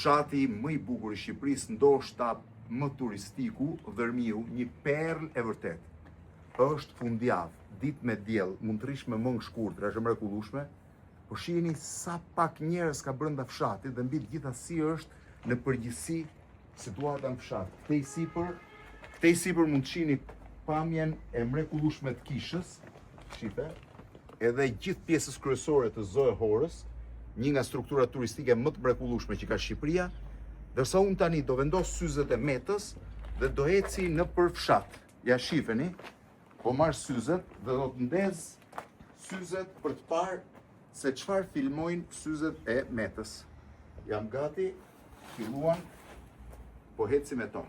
Fshati më i bukur i Shqipërisë, ndoshta më turistiku, Dhërmiu, një perlë e vërtetë. Është fundjavë, ditë me diell, mund të rrish me mëngë shkurtra, është e mrekullueshme. Po shihni sa pak njerëz ka brenda fshatit dhe mbi të gjitha si është në përgjithësi situata në fshat. Këtej sipër, këtej sipër mund të shihni pamjen e mrekullueshme të kishës, shife, edhe gjithë pjesës kryesore të Zoe Horës, një nga strukturat turistike më të mrekullueshme që ka Shqipëria, ndërsa unë tani do vendos syzet e Metës dhe do eci nëpër fshat. Ja shifeni, po marr syzet dhe do të ndez syzet për të parë se çfarë filmojnë syzet e Metës. Jam gati, filluan, po eci me to.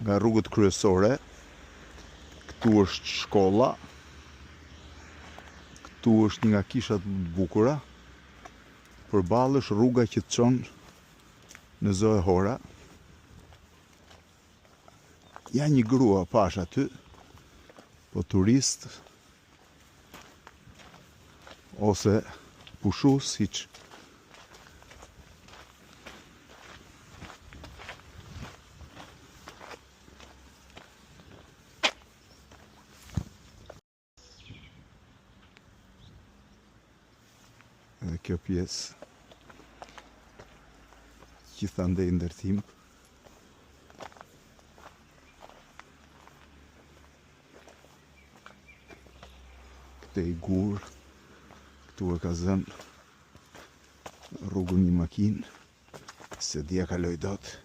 Nga rrugët kryesore, këtu është shkolla, këtu është një nga kishat më të bukura, përballë është rruga që të çon në Zoe Hora. Ja një grua pashë aty, po turist, ose pushues hiç. Edhe kjo pjesë gjithandej ndërtim. Këtej gur, këtu e ka zënë rrugën një makinë, s'e di a kaloj dot.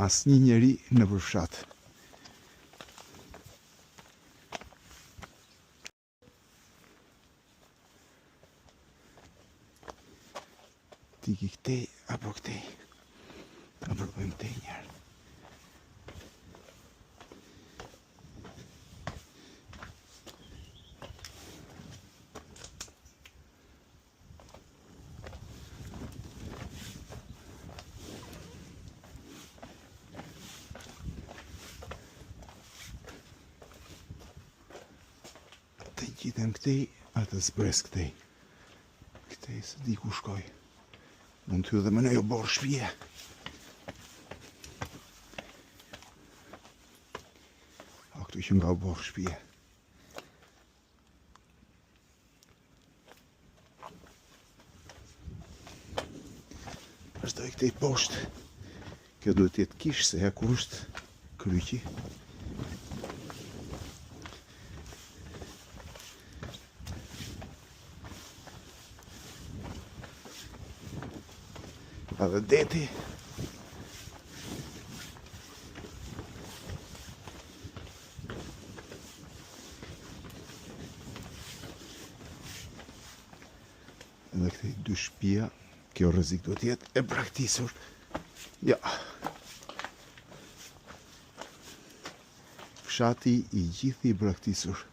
Asnjë njeri nëpër fshat. Të iki këtej apo këtej. Ta provojmë këtej njëherë. Të ngjitem këtej, a të zbres këtej. Këtej s'e di ku shkoj. Mund të hyj dhe në një oborr shpie. A këtu që nga oborr shpie. Vazhdoj këtej poshtë. Kjo duhet të jetë kishë, se ja ku është kryqi. Edhe deti. Edhe këtej dy shpia, kjo rrezik duhet të jetë e braktisur. Ja. Fshati i gjithi i braktisur.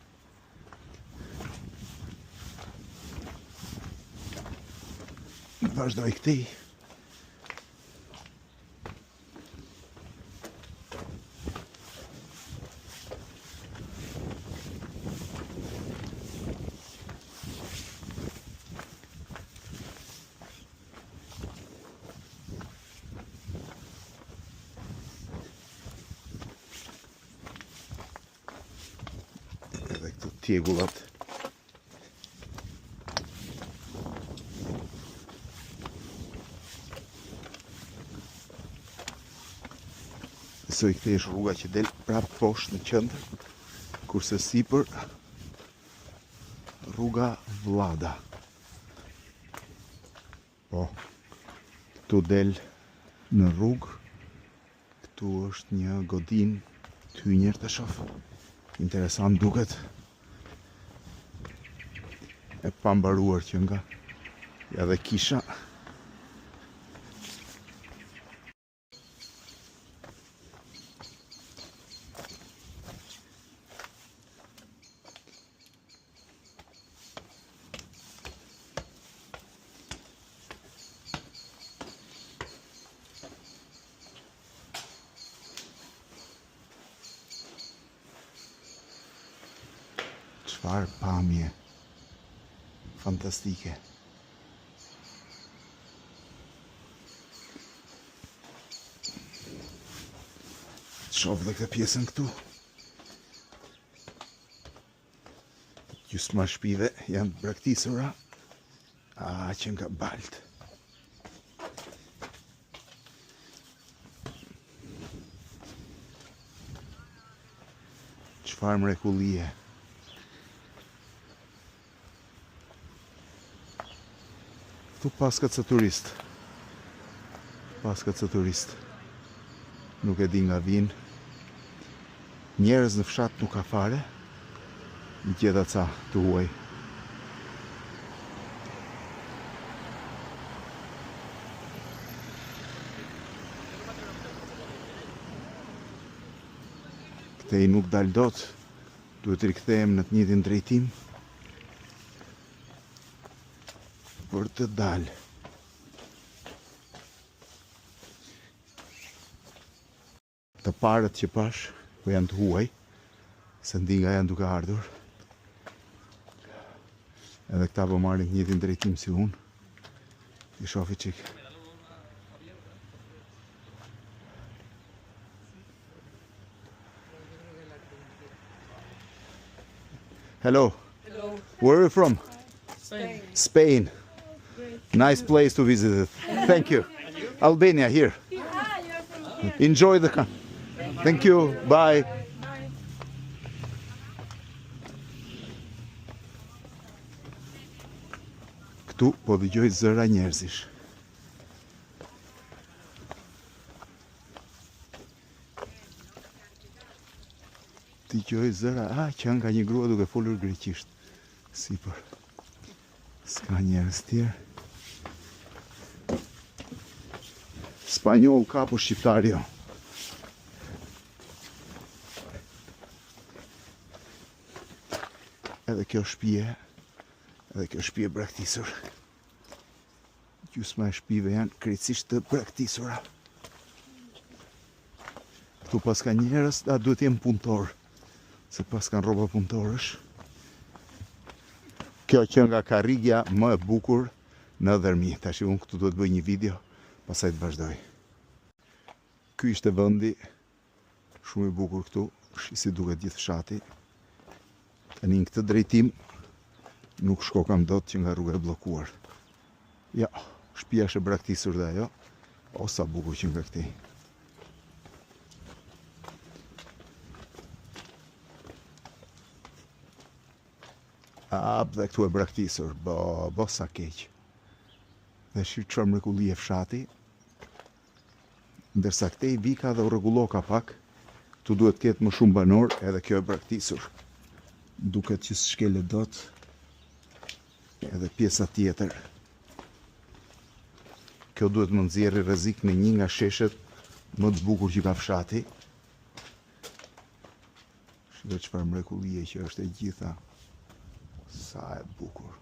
Vazhdoj këtej. Edhe këtu tjegullat. Besoj këtej është rruga që del prapë poshtë në qendër, kurse sipër rruga Vllada. Po, këtu del në rrugë, këtu është një godinë, të hyj njëherë të shof, interesant duket, e pambaruar qenka, ja dhe kisha, Çfarë pamje fantastike. Shof dhe këtë pjesën këtu. Gjysma e shpive janë të braktisura. A, qenka baltë. Çfarë mrekullie. Këtu paska ca turistë. Paska ca turistë. Nuk e di nga vijnë. Njerëz në fshat nuk ka fare. Gjeta ca të huaj. Këtej nuk dal dot. Duhet të rikthehem në të njëjtin drejtim për të dalë. Të parët që pashë, po janë të huaj, s'e di nga janë duke ardhur. Edhe këta po marrin të njëjtin drejtim si unë. I shofi çik. Hello. Hello. Where are you from? Spain. Spain. Nice place to visit. Thank you. Albania here. Ah, you're from here. Enjoy the Thank you. Bye. Bye. Këtu po dëgjoj zëra njerëzish. Dëgjoj zëra, a, qenka një grua duke folur greqisht. Sipër. S'ka njerëz tjerë. Spanjoll ka, po shqiptar jo. Edhe kjo shpije, edhe kjo shpije braktisur. Gjysma e shpive janë krejtësisht të braktisura. Këtu paska njerëz, a duhet të jenë punëtorë, se paskan rroba punëtorësh. Kjo qenka karrigia më e bukur në Dhërmi. Tashi unë këtu duhet bëj një video, pastaj të vazhdoj. Ky ishte vendi shumë i bukur këtu, shi si duket gjithë fshati. Tani në këtë drejtim nuk shkokam dot që nga rruga e bllokuar. Ja, shtëpia është e braktisur dhe ajo. O sa bukur që nga këtej. A, dhe këtu e braktisur, bo, bo sa keq. Dhe shih çfarë mrekullie fshati. Ndërsa këtej vika dhe u rregulloka pak, këtu duhet të ketë më shumë banorë, edhe kjo e braktisur. Duket që s'shkelet dot. Edhe pjesa tjetër. Kjo duhet më nxjerrë rrezik në një nga sheshet më të bukur që ka fshati. Shiko çfarë mrekullie që është e gjitha. Sa e bukur.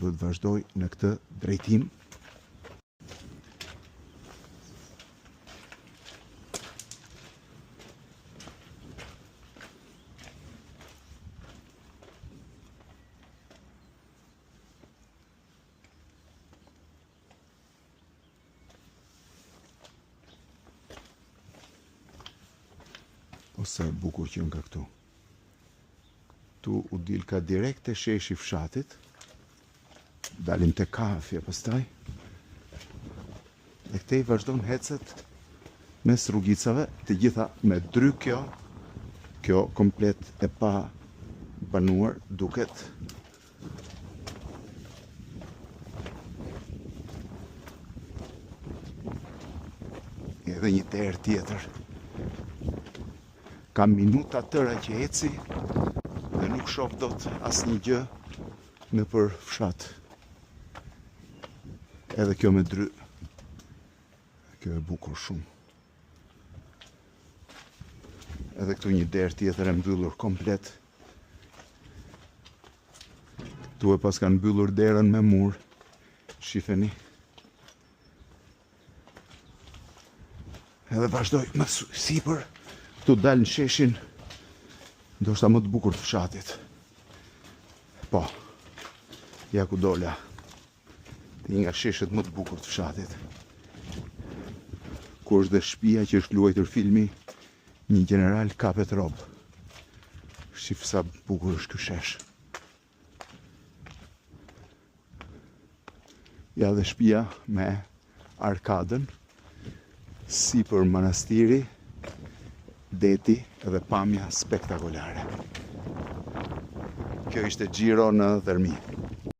Duhet vazhdoj në këtë drejtim. O sa e bukur që nga këtu. Këtu u dilka direkt te sheshi i fshatit. Dalim te kafja pastaj. Dhe këtej vazhdon hecet Mes rrugicave, të gjitha me dry kjo, kjo komplet e pabanuar duket. Edhe një derë tjetër. Kam minuta të tëra që eci dhe nuk shoh dot asnjë gjë nëpër fshat. Edhe kjo me dry. Kjo e bukur shumë. Edhe këtu një derë tjetër e mbyllur komplet. Këtu e paskan mbyllur derën me mur. Shifeni. Edhe vazhdoj më sipër. Këtu dal në sheshin ndoshta më të bukur të fshatit. Po. Ja ku dola. Një nga sheshet më të bukur të fshatit. Ku është dhe shtëpia që është luajtur filmi Një gjeneral kapet rob. Shif sa bukur është ky shesh. Ja dhe shtëpia me arkadën sipër manastiri, deti dhe pamja spektakolare. Kjo ishte xhiro në Dhërmi.